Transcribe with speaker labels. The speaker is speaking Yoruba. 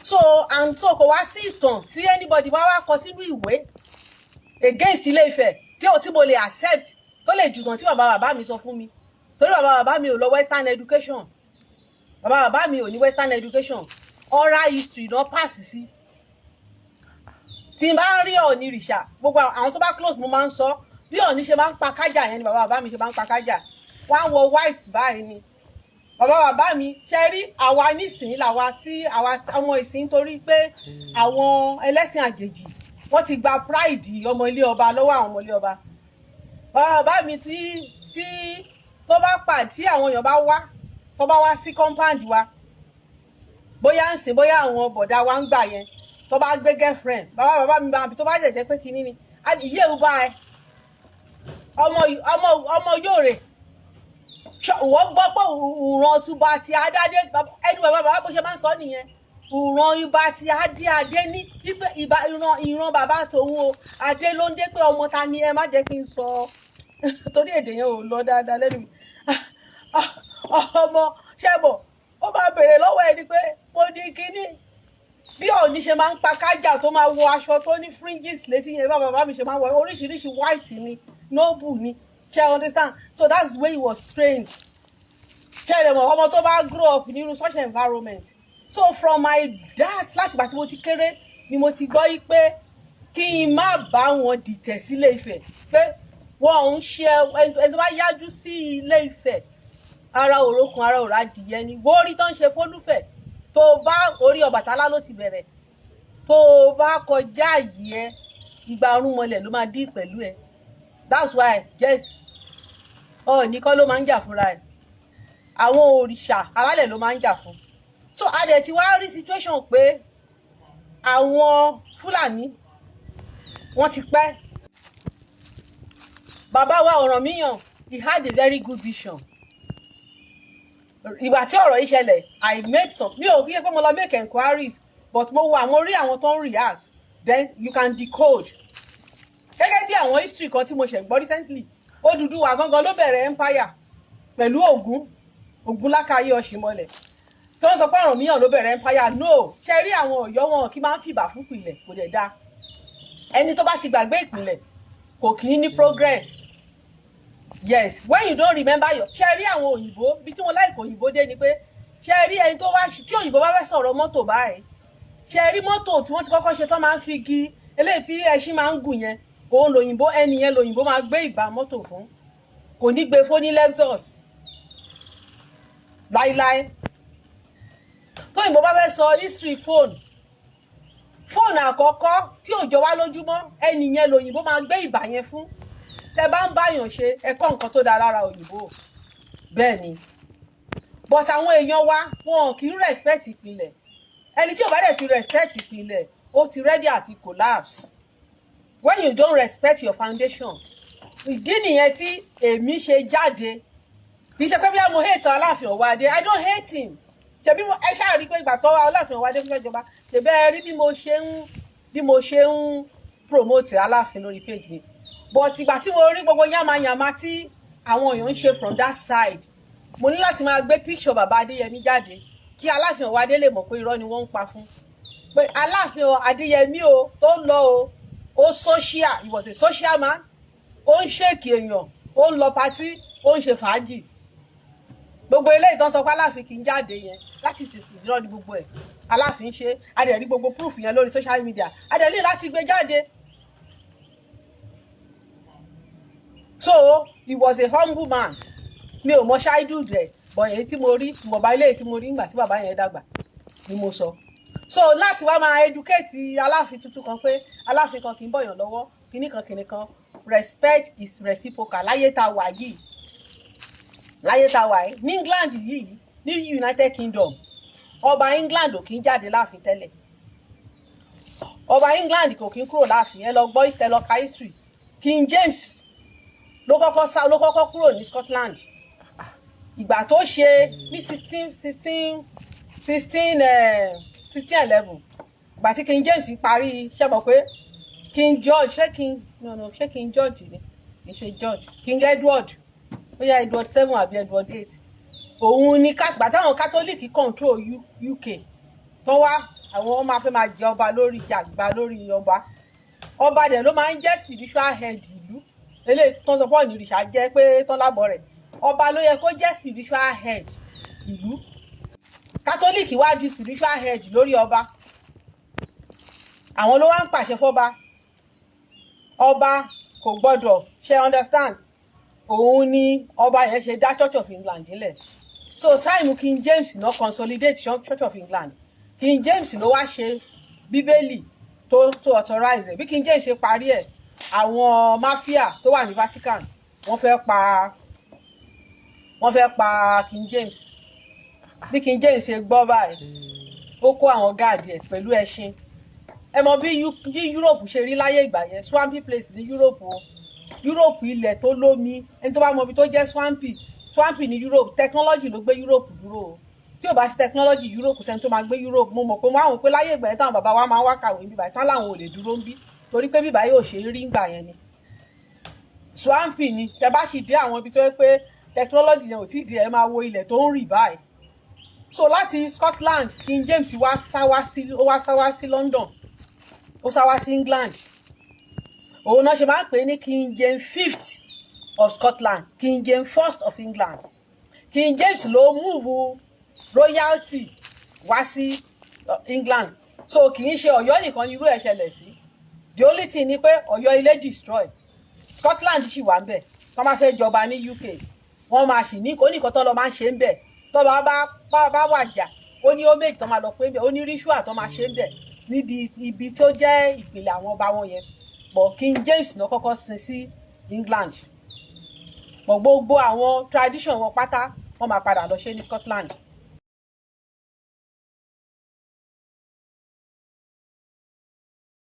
Speaker 1: So and so kò wá sí ìtàn tí anybody wá wá kọ sínú ìwé against Ilé Ifẹ̀ tí ò tí mo lè accept tó lè jùtàn tí bàbá bàbá mi sọ fún mi, torí bàbá bàbá mi ò lọ western education, bàbá bàbá mi ò ní western education, oral history náà pass sí. Tí n bá ń rí Ọọ̀ni rìṣà, gbogbo àwọn tó bá close, mo máa ń sọ bí Ọọ̀ni ṣe máa ń pa kájà yẹn ni bàbá bàbá mi ṣe máa ń pa kájà. Wọ́n á wọ white báyìí ni bàbá bàbá mi ṣe rí. Àwa nísìnyí làwa tí àwa ọmọ ìsìn, torí pé àwọn ẹlẹ́sìn àjèjì, wọ́n ti gba pride ọmọ ilé ọba lọ́wọ́ àwọn ọmọ ilé ọba. Bàbá bàbá mi tí tó bá pa, tí àwọn èèyàn bá wá, tó bá wá sí compound wa, bóyá ń sìn, bóyá àwọn bọ̀dá wa ń gbà yẹn, tó bá gbé girlfriend, bàbá bàbá mi bá tó bá jẹ̀jẹ̀ pé kinní ni ìyé ò bá ẹ ọmọ ọmọ ọmọ yóò rè, wọ́n gbọ́ pé ìran túbà tí adádé ẹnu bàbá bàbá bó ṣe máa ń sọ nìyẹn, ìran ibà tí adé adé ní wípé ìbá ìran bàbá tòun o, adé ló ń dé, pé ọmọ ta ni. Ẹ má jẹ́ kí n sọ torí èdè yẹn ò lọ dáadáa lẹ́nu mi. Ọmọ ṣẹ́bọ̀ ó máa béèrè lọ́wọ́ ẹni pé mo ní kíní bí Ọọ̀ni ṣe máa ń pa kájà, tó máa wọ aṣọ tó ní fringes létí yẹn, bá bàbá mi ṣe máa ń wọ oríṣiríṣi white ni, noble ni. Ṣe understand? So that's the way he was trained. Ṣe lè mọ̀, ọmọ tó bá grow up nínú such environment. So from my dad, láti ìgbà tí mo ti kéré ni mo ti gbọ́ yí pé kí n má bá wọn dìtẹ̀ sílé Ifẹ̀, pé wọn ò ń ṣe ẹni tó bá yájú sí Ilé Ifẹ̀, ara òrókun ara òrà adìyẹ ni. Wórí tó ń ṣe fólúfẹ̀, tó bá orí Ọbàtálá ló ti bẹ̀rẹ̀, tó bá kọjá yìí ẹ, ìgbà ọrùn mọlẹ̀ ló máa dí pẹ̀lú ẹ. That's why, yes, Ọọ̀ni kọ́ ló máa ń jà fúnra ẹ̀, àwọn òrìṣà alálẹ̀ ló máa ń jà fún. So a dẹ̀ ti wá rí situation pé àwọn Fúlàní, wọ́n ti pẹ́. Bàbá wa Ọ̀rànmíyàn, he had a very good vision. Ìgbà tí ọ̀rọ̀ yìí ṣẹlẹ̀, I made some, mi ò kí pé mo lọ make enquiries, but mo wo àwọn rí àwọn tó ń react, then you can decode gẹ́gẹ́ bí àwọn history kan tí mo ṣẹ̀ gbọ́ recently. Odùduwà gangan ló bẹ̀rẹ̀ empire pẹ̀lú Ògún, Ògúnlákàyé Ọ̀ṣìmọlẹ̀, tó ń sọ pé Ọ̀rànmíyàn ló bẹ̀rẹ̀ empire. No, ṣe rí àwọn Ọ̀yọ́, wọn kí máa ń fìbà fún ìpìlẹ̀, kò dẹ̀ dáa. Ẹni tó bá ti gbàgbé ìpìlẹ̀ kò kì í ní progress. Yes, when you don't remember your, ṣe rí àwọn òyìnbó, bí tí wọ́n láìkò òyìnbó dé ni pé, ṣe rí ẹni tó wá, tí òyìnbó bá fẹ́ sọ̀rọ̀ mọ́tò báyìí, ṣe rí mọ́tò tí wọ́n ti kọ́kọ́ ṣe tán, máa ń fi igi eléyìí tí ẹṣin máa ń gùn yẹn, òun lòyìnbó, ẹni yẹn lòyìnbó máa gbé ìbá mọ́tò fún. Kò ní gbé fún ní Lexus láíláí. Tóyìnbó bá fẹ́ sọ history phone, fóònù àkọ́kọ́ tí ò jọ wá lójúmọ́, ẹni yẹn lòyìnbó máa gbé ìbà yẹn fún. Tẹ bá ń báyàn ṣe, ẹ kọ́ nǹkan tó dáa lára òyìnbó. Bẹ́ẹ̀ ni, but àwọn èèyàn wa, wọn kì í respect ìpìlẹ̀. Ẹni tí ò bá dẹ̀ ti respect ìpìlẹ̀, ó ti ready àti collapse. When you don't respect your foundation, ìdí nìyẹn tí èmi ṣe jáde. Kì í ṣe pé bí mo hate Aláàfin Ọ̀wọ́adé, I don't hate him. Ṣebí ẹ ṣáà rí i pé ìgbà tó wá Aláàfin Ọ̀wọ́adé fún ìjọba, ṣebí ẹ rí bí mo ṣe ń promote Aláàfin lórí page mi. But ìgbà tí mo rí gbogbo yàmàyàmà tí àwọn èèyàn ń ṣe from that side, mo ní láti máa gbé picture bàbá Adéyẹmí jáde kí Aláàfin Ọ̀wọ́adé lè mọ̀ pé irọ́ ni wọ́n ń pa fún, pé Aláàfin Adéyẹmí o tó ń lọ o, ó social, he was a social man. Ó ń shake èèyàn, ó ń lọ party, ó ń ṣe fàájì. Gbogbo eléyìí tó ń sọ pé Aláàfin kì í jáde yẹn láti ṣèṣì, irọ́ ni gbogbo ẹ̀. Aláàfin ṣe, a dẹ̀ rí gbogbo proof yẹn lórí social media, a dẹ̀ ní láti gbé jáde. So he was a humble man. Mi ò mọ childhood rẹ̀, but èyí tí mo rí, ìwọ̀nba ilé tí mo rí nígbà tí bàbá yẹn dàgbà ni mo sọ. So láti wá máa educate Aláàfin tuntun kan pé Aláàfin kan kì í bọ̀yàn lọ́wọ́ kinní kan kinní kan, respect is reciprocal. Láyé tá a wà yìí, láyé tá a wà yìí, ní England yìí, ní United Kingdom, ọba England ò kì í jáde láàfin tẹ́lẹ̀. Ọba England kò kí ń kúrò láàfin. Ẹ lọ gbọ́, ẹ lọ ka history. King James ló kọ́kọ́ sá, ló kọ́kọ́ kúrò ní Scotland. Ìgbà tó ṣe ní 1611, ìgbà tí King James parí, ṣe mọ̀ pé King George, ṣé King, no, no, ṣé King George ni? Kì í ṣe George, King Edward, bóyá Edward VII àbí Edward VIII, òun ni gbà táwọn Catholic control UK tó wá. Àwọn wọn máa fẹ́ máa jẹ ọba lórí jàgbá lórí ọba. Ọba dẹ̀ ló máa ń jẹ́ spiritual head ìlú. Eléyìí tó ń sọ pé Ọ̀nìrìṣà jẹ́ pé tán lábọ̀ rẹ̀, ọba ló yẹ kó jẹ́ spiritual head ìlú. Catholic wá di spiritual head lórí ọba. Àwọn ló wá ń pàṣẹ fọ́ba. Ọba kò gbọ́dọ̀ ṣe, understand? Òun ni ọba yẹn ṣe dá Church of England nílẹ̀. So time King James náà consolidate Church of England. King James ló wá ṣe Bíbélì tó authorize ẹ̀. Bí King James ṣe parí ẹ̀, àwọn mafia tó wà ní Vatican, wọ́n fẹ́ pa King James. Bí King James ṣe gbọ́ báyìí, ó kó àwọn guard ẹ̀ pẹ̀lú ẹṣin. Ẹ mọ bí Europe ṣe rí láyé ìgbà yẹn. Swampy place ní Europe o. Europe, ilẹ̀ tó lómi. Ẹni tó bá mọ ibi tó jẹ́ swampy, swampy ní Europe. Technology ló gbé Europe dúró o. Tí ò bá sí technology Europe, sẹ́ni tó máa gbé Europe. Mo mọ̀ pé wọ́n àwọn pé láyé ìgbà yẹn, táwọn bàbá wa máa ń wá kàwé níbí báyìí tán, láwọn ò lè dúró ń bí torí pé bíbá yóò ṣe rí ńgbà yẹn ni. Swampy ni. Tẹ bá sì dé àwọn ibi tó yẹ pé technology yẹn ò tí ì di, ẹ máa wo ilẹ̀ tó ń rì báyìí. So láti Scotland, King James wá sá wá sí, ó wá sá wá sí London, ó sá wá sí England. Òun náà ṣe máa ń pè ní King James Fifth of Scotland, King James First of England. King James ló move royalty wá sí England. So kì í ṣe Ọ̀yọ́ nìkan ni irú ẹ̀ ṣẹlẹ̀ sí. The only thing ni pé Ọ̀yọ́ ilé destroy, Scotland sì wà ń bẹ̀. Tó máa fẹ́ jọba ní UK, wọ́n máa sì ní oníkan tó lọ máa ń ṣe ń bẹ̀. Tó bá wàjà, ó ní homage tó máa lọ pé ń bẹ̀, ó ní ritual tó máa ṣe ń bẹ̀ níbi ibi tó jẹ́ ìpìlẹ̀ àwọn ọba wọn yẹn. But King James náà kọ́kọ́ sin sí England, but gbogbo àwọn tradition wọn pátá, wọ́n máa padà lọ ṣe ní Scotland.